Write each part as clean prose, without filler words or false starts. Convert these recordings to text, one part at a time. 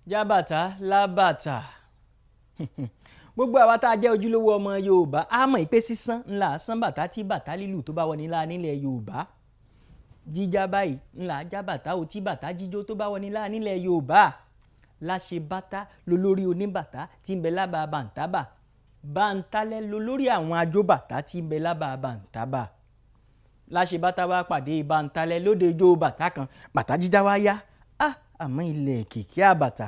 Jábàtà lábàtà. Gbogbo àwa tá a jẹ́ ojúlówó ọmọ Yorùbá á mọ̀ pé sísan ńlá sán bàtà tí bàtà lílù tó bá wọni lá nílẹ̀ Yorùbá. Jíjá báyìí ńlá já bàtà ò tí bàtà jíjó tó bá wọni lá nílẹ̀ Yorùbá. Láṣẹ bàtà lolórí oníbàtà tí ń bẹ lábà bàǹtábà. Bàǹtálẹ̀ lolórí àwọn ajóbàtà tí ń bẹ lábà bàǹtábà. Láṣẹ bàtà wá pàdé bàǹtálẹ̀ lóde ijó bàtà kan, bàtà jíjá wá yá. Àmọ́ ilẹ̀ kìkì àbàtà.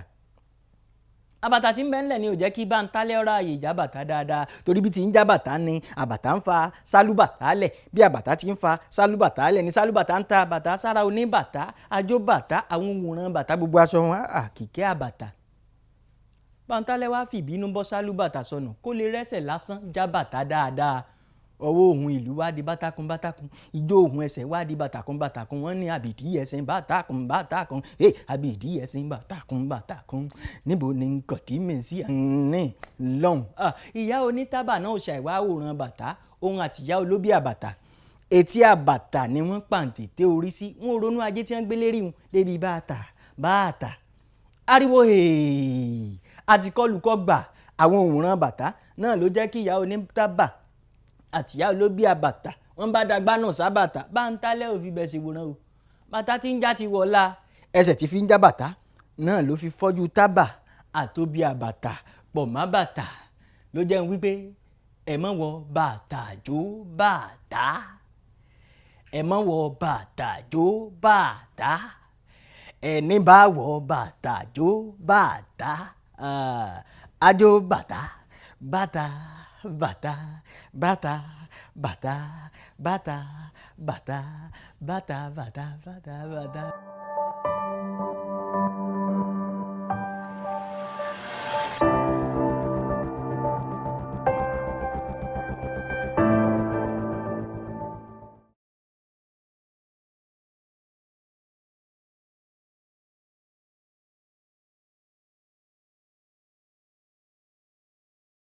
Àbàtà tí ń bẹ ńlẹ̀ ni ò jẹ́ kí bàǹtálẹ̀ ọ̀rọ̀ ààyè já bàtà dáadáa, torí bí ti ń já bàtà ni àbàtà ń fa sálúbàtà lẹ̀, bí àbàtà ti ń fa sálúbàtà lẹ̀ ni sálúbàtà ń ta bàtà sára oníbàtà, ajóbàtà, àwọn òwòrán bàtà gbogbo aṣọ wọn àkìkẹ́ àbàtà. Bàǹtálẹ̀ wá fìbínú bọ́ sálúbàtà sọnù kó lè rẹ́sẹ̀ lásán já bàtà dáadáa. Ọwọ́ òun ìlú wá di bátakùn bátakùn, ijó òun ẹsẹ̀ wá di bàtàkùn bàtàkùn, wọ́n ní àbìdí ẹ̀sìn bàtàkùn bàtàkùn, ẹ àbìdí ẹ̀sìn bàtàkùn bàtàkùn, níbo ni nkọ̀tí mi sí ní lọ́hùn. Ìyá onítàbà náà ṣàìwá àwòrán bàtà, òun àtìyá olóbì àbàtà, etí àbàtà ni wọ́n pàǹtẹ̀tẹ̀ orí sí, wọ́n ronú ajé tí wọ́n gbé lérí wọn débi bàtà bàtà. Ariwo hèè àti kọlùkọ gbà àwọn òwòrán bàtà náà ló jẹ́ kí ìyá onítàbà àtìyá olóbì àbàtà wọ́n bá dagbá náà sábàtà. Bàǹtálẹ̀ ò fi bẹ́ẹ̀ ṣe wòran o, bàtà tí ń já ti wọ̀la, ẹsẹ̀ tí fi ń já bàtà náà ló fi fọ́jú tábà àtóbi àbàtà pọ̀ má bàtà ló jẹ́ ń wípé ẹ má wọ bàtà jó bàtà, ẹ má wọ bàtà jó bàtà, ẹni bá wọ bàtà jó bàtà, àjò bàtà bàtà bàtà bàtà bàtà bàtà bàtà bàtà bàtà bàtà bàtà.